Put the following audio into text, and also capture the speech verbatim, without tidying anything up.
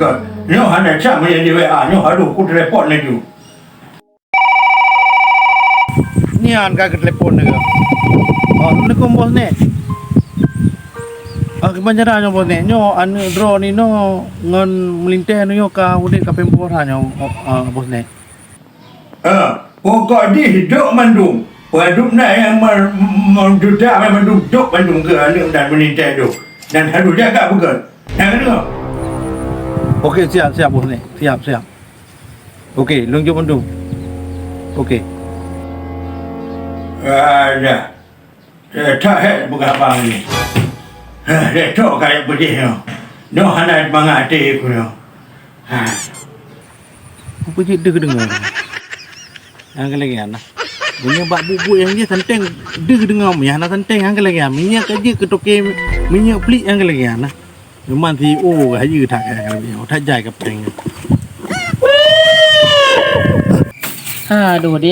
Nyoe hana cam nyang di W A, nyoe harôh kutelepon laju. Nyan ka geutelepon lagèe. Oh, assalamualaikum, Bos Nek. Ah, kiban cara nyoe, Bos Nek? Nyoe aneuk droeneuh nyoe ngon meulintèe nyoe ka udép ka peuet boh nyoe, oh, ah, Bos Nek. Ah, pokok jih dok mandum. Padub na nyang mer-, meujuta mandum dok mandum keu aneuk dan meulintèe dok. Dan harôh jaga beugöt. Na ka deungö? Oke, siap, siap, Bos Nek. Siap, siap. Oke, lôn jok mandum. Oke. Ah, dah. Eh, that hèk peugah bang nyoe. Hah, lé trok kayèe peudeh nyoe. Nyoe hana mangat até ku nyoe. Hah. Peue jeuet deuh geudeungö. Nyang keu lagèe nyan nah. Meunyoe bak buet-buet nyang jih santeng deuh geudeungö, meunyoe hana santeng nyang keu lagèe nyan. Meunyoe ka jeuet keu toke minyeuk pliek nyang keu lagèe nyan nah. Memang si O ka jeuet that nyang keu lagèe nyan. That jai ka péng. Aduh, dia